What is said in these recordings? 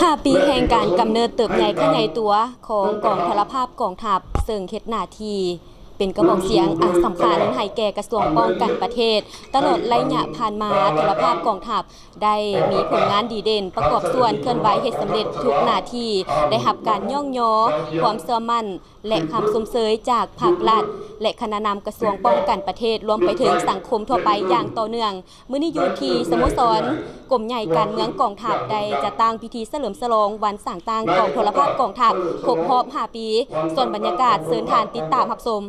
ຫ້າປີແຫ່ງການກຳເນີດເຕີບໃຫຍ່ຂະຫຍາຍຕົວຂອງກອງໂທລະພາບກອງທັບ, ເຊິ່ງເຮັດໜ້າທີ່ເປັນກະບອກສຽງອັນສຳຄັນໃຫ້ແກ່ກະຊວງປ້ອງກັນປະເທດ. ຕະຫຼອດໄລຍະຜ່ານມາ, ໂທລະພາບກອງທັບໄດ້ມີຜົນງານດີເດັ່ນ, ປະກອບສ່ວນເຄື່ອນໄຫວເຮັດສຳເລັດທຸກໜ້າທີ່, ໄດ້ຮັບການຍ້ອງຍໍ, ຄວາມເຊື່ອໝັ້ນ ແລະ ຄຳຊົມເຊີຍຈາກພາກລັດ ແລະ ຄະນະນຳກະຊວງປ້ອງກັນປະເທດ, ລວມໄປເຖິງສັງຄົມທົ່ວໄປຢ່າງຕໍ່ເນື່ອງ. ມື້ນີ້ຢູ່ທີ່ສະໂມສອນກົມໃຫຍ່ການເມືອງກອງທັບ ໄດ້ຈັດຕັ້ງພິທີສະເຫຼີມສະຫຼອງວັນສ້າງຕັ້ງກອງໂທລະພາບກອງທັບຄົບຮອບຫ້າປີ. ສ່ວນບັນຍາກາດເຊີນທ່ານຕິດຕາມຮັບຊົມ.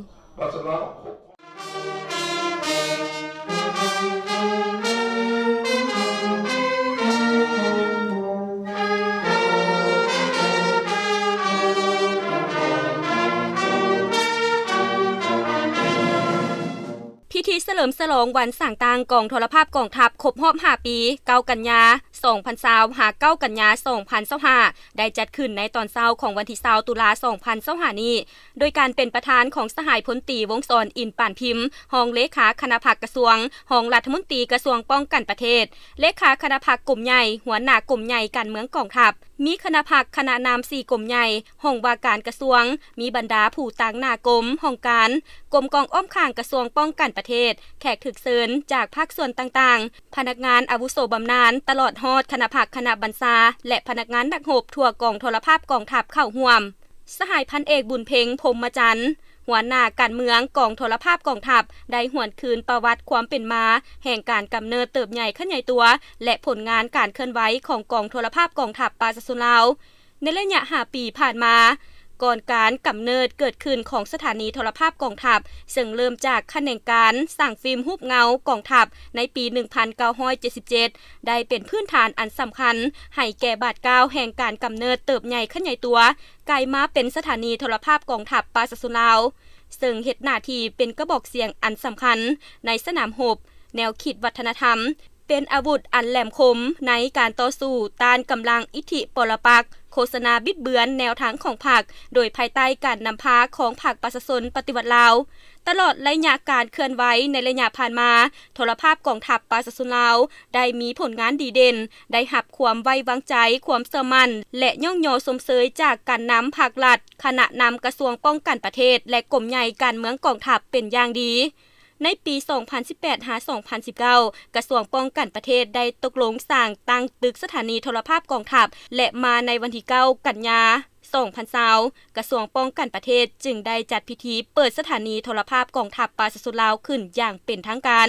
ພິທີສະເຫຼີມສະຫຼອງວັນສ້າງຕັ້ງກອງໂທລະພາບກອງທັບຄົບຮອບຫ້າປີ, ເກົ້າກັນຍາ ສອງພັນຊາວ ຫາ ເກົ້າກັນຍາ ສອງພັນຊາວຫ້າ ໄດ້ຈັດຂຶ້ນໃນຕອນເຊົ້າຂອງວັນທີຊາວ ຕຸລາ ສອງພັນຊາວຫ້ານີ້ ໂດຍການເປັນປະທານຂອງສະຫາຍພົນຕີ ວົງສອນ ອິນປານພິມ ຮອງເລຂາຄະນະພັກກະຊວງ, ຮອງລັດຖະມົນຕີກະຊວງປ້ອງກັນປະເທດ, ເລຂາຄະນະພັກກົມໃຫຍ່, ຫົວໜ້າກົມໃຫຍ່ການເມືອງກອງທັບ, ມີຄະນະພັກຄະນະນຳສີ່ກົມໃຫຍ່, ຫ້ອງວ່າການກະຊວງ, ມີບັນດາຜູ້ຕາງໜ້າກົມ, ຫ້ອງການ, ກົມກອງອ້ອມຂ້າງກະຊວງປ້ອງກັນປະເທດ, ແຂກຖືກເຊີນຈາກພາກສ່ວນຕ່າງໆ, ພະນັກງານອາວຸໂສບຳນານ, ຕະຫຼອດຮອດຄະນະພັກຄະນະບັນຊາ ແລະ ພະນັກງານນັກຮົບທົ່ວກອງໂທລະພາບກອງທັບເຂົ້າຮ່ວມ. ສະຫາຍພັນເອກ ບຸນເພັງ ພົມມະຈັນ ຫົວໜ້າການເມືອງກອງໂທລະພາບກອງທັບ ໄດ້ຫວນຄືນປະຫວັດຄວາມເປັນມາແຫ່ງການກຳເນີດເຕີບໃຫຍ່ຂະຫຍາຍຕົວ ແລະ ຜົນງານການເຄື່ອນໄຫວຂອງກອງໂທລະພາບກອງທັບປະຊາຊົນລາວ ໃນໄລຍະຫ້າປີຜ່ານມາ. ກ່ອນການກຳເນີດເກີດຂຶ້ນຂອງສະຖານີໂທລະພາບກອງທັບ, ເຊິ່ງເລີ່ມຈາກຂະແໜງການສ້າງຟິມຮູບເງົາກອງທັບໃນປີໜຶ່ງພັນເກົ້າຮ້ອຍເຈັດສິບເຈັດ ໄດ້ເປັນພື້ນຖານອັນສຳຄັນໃຫ້ແກ່ບາດກ້າວແຫ່ງການກຳເນີດເຕີບໃຫຍ່ຂະຫຍາຍຕົວ ກາຍມາເປັນສະຖານີໂທລະພາບກອງທັບປະຊາຊົນລາວ, ເຊິ່ງເຮັດໜ້າທີ່ເປັນກະບອກສຽງອັນສຳຄັນໃນສະໜາມຮົບ, ແນວຄິດວັດທະນະທຳ, ເປັນອາວຸດອັນແຫຼມຄົມໃນການຕໍ່ສູ້ຕ້ານກຳລັງອິດທິປົລະປັກ, ໂຄສະນາບິດເບືອນແນວທາງຂອງພັກ, ໂດຍພາຍໃຕ້ການນຳພາຂອງພັກປະຊາຊົນປະຕິວັດລາວ. ຕະຫຼອດໄລຍະການເຄື່ອນໄຫວໃນໄລຍະຜ່ານມາ, ໂທລະພາບກອງທັບປະຊາຊົນລາວ ໄດ້ມີຜົນງານດີເດັ່ນ, ໄດ້ຮັບຄວາມໄວ້ວາງໃຈ, ຄວາມເຊື່ອໝັ້ນ ແລະ ຍ້ອງຍໍຊົມເຊີຍຈາກການນຳພັກລັດ, ຄະນະນຳກະຊວງປ້ອງກັນປະເທດ ແລະ ກົມໃຫຍ່ການເມືອງກອງທັບເປັນຢ່າງດີ. ໃນປີສອງພັນສິບແປດ ຫາ ສອງພັນສິບເກົ້າ ກະຊວງປ້ອງກັນປະເທດໄດ້ຕົກລົງສ້າງຕັ້ງຕຶກສະຖານີໂທລະພາບກອງທັບ ແລະ ມາໃນວັນທີເກົ້າ ກັນຍາ ສອງພັນຊາວ ກະຊວງປ້ອງກັນປະເທດຈຶ່ງໄດ້ຈັດພິທີເປີດສະຖານີໂທລະພາບກອງທັບປະຊາຊົນລາວຂຶ້ນຢ່າງເປັນທາງການ.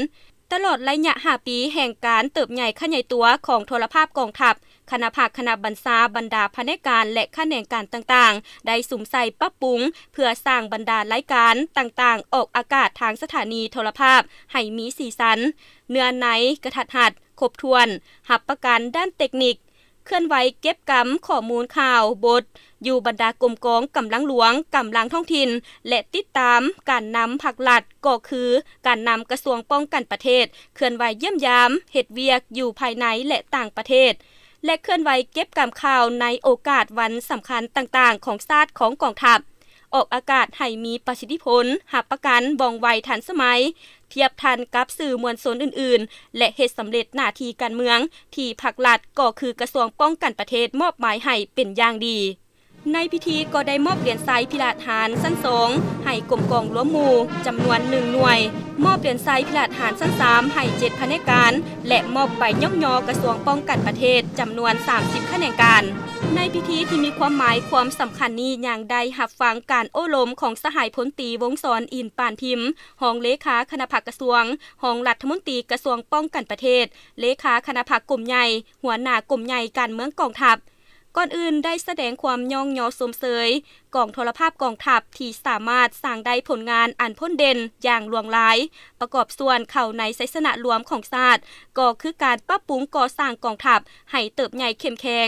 ຕະຫຼອດໄລຍະຫ້າປີແຫ່ງການເຕີບໃຫຍ່ຂະຫຍາຍຕົວຂອງໂທລະພາບກອງທັບ, ຄະນະພັກ, ຄະນະບັນຊາ, ບັນດາພະແນກການ ແລະ ຂະແໜງການຕ່າງໆ ໄດ້ສຸມໃສ່ປັບປຸງ ເພື່ອສ້າງບັນດາລາຍການຕ່າງໆອອກອາກາດທາງສະຖານີໂທລະພາບໃຫ້ມີສີສັນ, ເນື້ອໃນກະທັດຮັດ, ຄົບຖ້ວນ, ຮັບປະກັນດ້ານເຕັກນິກ, ເຄື່ອນໄຫວເກັບກຳຂໍ້ມູນຂ່າວບົດ ຢູ່ບັນດາກົມກອງກຳລັງຫຼວງ, ກຳລັງທ້ອງຖິ່ນ ແລະ ຕິດຕາມການນຳພັກລັດ ກໍຄືການນຳກະຊວງປ້ອງກັນປະເທດ ເຄື່ອນໄຫວຢ້ຽມຢາມ, ເຮັດວຽກຢູ່ພາຍໃນ ແລະ ຕ່າງປະເທດ ແລະ ເຄື່ອນໄຫວເກັບກຳຂ່າວໃນໂອກາດວັນສຳຄັນຕ່າງໆຂອງຊາດ, ຂອງກອງທັບ, ອອກອາກາດໃຫ້ມີປະສິດທິຜົນ, ຮັບປະກັນ, ວ່ອງໄວ, ທັນສະໄໝ, ທຽບທັນກັບສື່ມວນຊົນອື່ນໆ ແລະ ເຮັດສຳເລັດໜ້າທີ່ການເມືອງທີ່ພັກລັດ ກໍຄືກະຊວງປ້ອງກັນປະເທດມອບໝາຍໃຫ້ເປັນຢ່າງດີ. ໃນພິທີກໍໄດ້ມອບຫຼຽນໄຊພິລະຫານຊັ້ນສອງໃຫ້ກົມກອງລວມໝູ່ຈຳນວນໜຶ່ງໜ່ວຍ, ມອບຫຼຽນໄຊພິລະຫານຊັ້ນສາມໃຫ້ເຈັດພະແນກການ ແລະ ມອບໃບຍ້ອງຍໍກະຊວງປ້ອງກັນປະເທດຈຳນວນສາມສິບຂະແໜງການ. ໃນພິທີທີ່ມີຄວາມໝາຍຄວາມສຳຄັນນີ້ ຍັງໄດ້ຮັບຟັງການໂອ້ລົມຂອງສະຫາຍພົນຕີ ວົງສອນ ອິນປານພິມ ຮອງເລຂາຄະນະພັກກະຊວງ, ຮອງລັດຖະມົນຕີກະຊວງປ້ອງກັນປະເທດ, ເລຂາຄະນະພັກກົມໃຫຍ່, ຫົວໜ້າກົມໃຫຍ່ການເມືອງກອງທັບ. ກ່ອນອື່ນໄດ້ສະແດງຄວາມຍ້ອງຍໍຊົມເຊີຍກອງໂທລະພາບກອງທັບທີ່ສາມາດສ້າງໄດ້ຜົນງານອັນພົ້ນເດັ່ນຢ່າງຫຼວງຫຼາຍ, ປະກອບສ່ວນເຂົ້າໃນໄຊຊະນະລວມຂອງຊາດ, ກໍຄືການປັບປຸງກໍ່ສ້າງກອງທັບໃຫ້ເຕີບໃຫຍ່ເຂັ້ມແຂງ.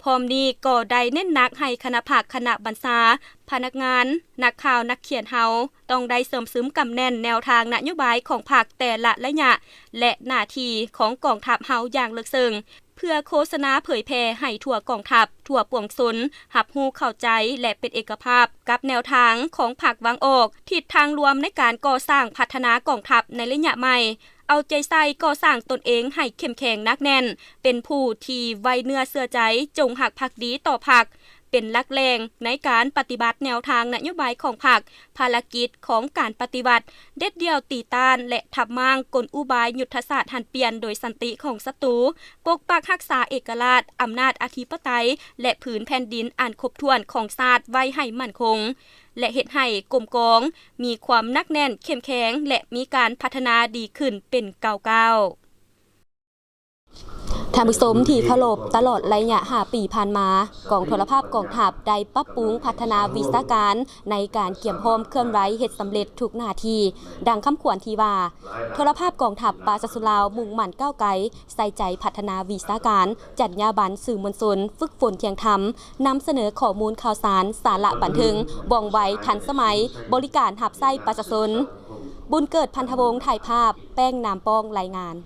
ພ້ອມນີ້ກໍໄດ້ເນັ້ນໜັກໃຫ້ຄະນະພັກ, ຄະນະບັນຊາ, ພະນັກງານ, ນັກຂ່າວ, ນັກຂຽນເຮົາຕ້ອງໄດ້ເສີມຊຶມກຳແໜ້ນແນວທາງນະໂຍບາຍຂອງພັກແຕ່ລະໄລຍະ ແລະ ໜ້າທີ່ຂອງກອງທັບເຮົາຢ່າງເລິກເຊິ່ງ. ເພື່ອໂຄສະນາເຜີຍແຜ່ໃຫ້ທົ່ວກອງທັບ, ທົ່ວປວງຊົນຮັບຮູ້ເຂົ້າໃຈ ແລະ ເປັນເອກະພາບກັບແນວທາງຂອງພັກວາງອອກ, ທິດທາງລວມໃນການກໍ່ສ້າງພັດທະນາກອງທັບໃນໄລຍະໃໝ່, ເອົາໃຈໃສ່ກໍ່ສ້າງຕົນເອງໃຫ້ເຂັ້ມແຂງໜັກແໜ້ນ, ເປັນຜູ້ທີ່ໄວ້ເນື້ອເຊື່ອໃຈ, ຈົງຮັກພັກດີຕໍ່ພັກ, ເປັນຫຼັກແຫຼ່ງໃນການປະຕິບັດແນວທາງນະໂຍບາຍຂອງພັກ, ພາລະກິດຂອງການປະຕິວັດ, ເດັດດ່ຽວຕີຕ້ານ ແລະ ທັບມ້າງກົນອຸບາຍຍຸດທະສາດຫັນປ່ຽນໂດຍສັນຕິຂອງສັດຕູ, ປົກປັກຮັກສາເອກະລາດ, ອຳນາດອະທິປະໄຕ ແລະ ພື້ນແຜ່ນດິນອັນຄົບຖ້ວນຂອງຊາດໄວ້ໃຫ້ໝັ້ນຄົງ ແລະ ເຮັດໃຫ້ກົມກອງມີຄວາມໜັກແໜ້ນເຂັ້ມແຂງ ແລະ ມີການພັດທະນາດີຂຶ້ນເປັນກ້າວໆ. ທ່ານຜູ້ຊົມທີ່ເຄົາລົບ, ຕະຫຼອດໄລຍະຫ້າປີຜ່ານມາ, ກອງໂທລະພາບກອງທັບໄດ້ປັບປຸງພັດທະນາວິຊາການໃນການກຽມພ້ອມເຄື່ອນໄຫວເຮັດສຳເລັດທຸກໜ້າທີ່, ດັ່ງຄຳຂວັນທີ່ວ່າ ໂທລະພາບກອງທັບປະຊາຊົນລາວມຸ່ງໝັ້ນກ້າວໄກ, ໃສ່ໃຈພັດທະນາວິຊາການ, ຈັນຍາບັນສື່ມວນຊົນ, ຝຶກຝົນທ່ຽງທຳ, ນຳສະເໜີຂໍ້ມູນຂ່າວສານ, ສາລະບັນເທີງ, ວ່ອງໄວ, ທັນສະໄໝ, ບໍລິການຮັບໃຊ້ປະຊາຊົນ. ບຸນເກີດ ພັນທະວົງ, ຖ່າຍພາບ, ແປ້ງ ນາມປ້ອງ, ລາຍງານ.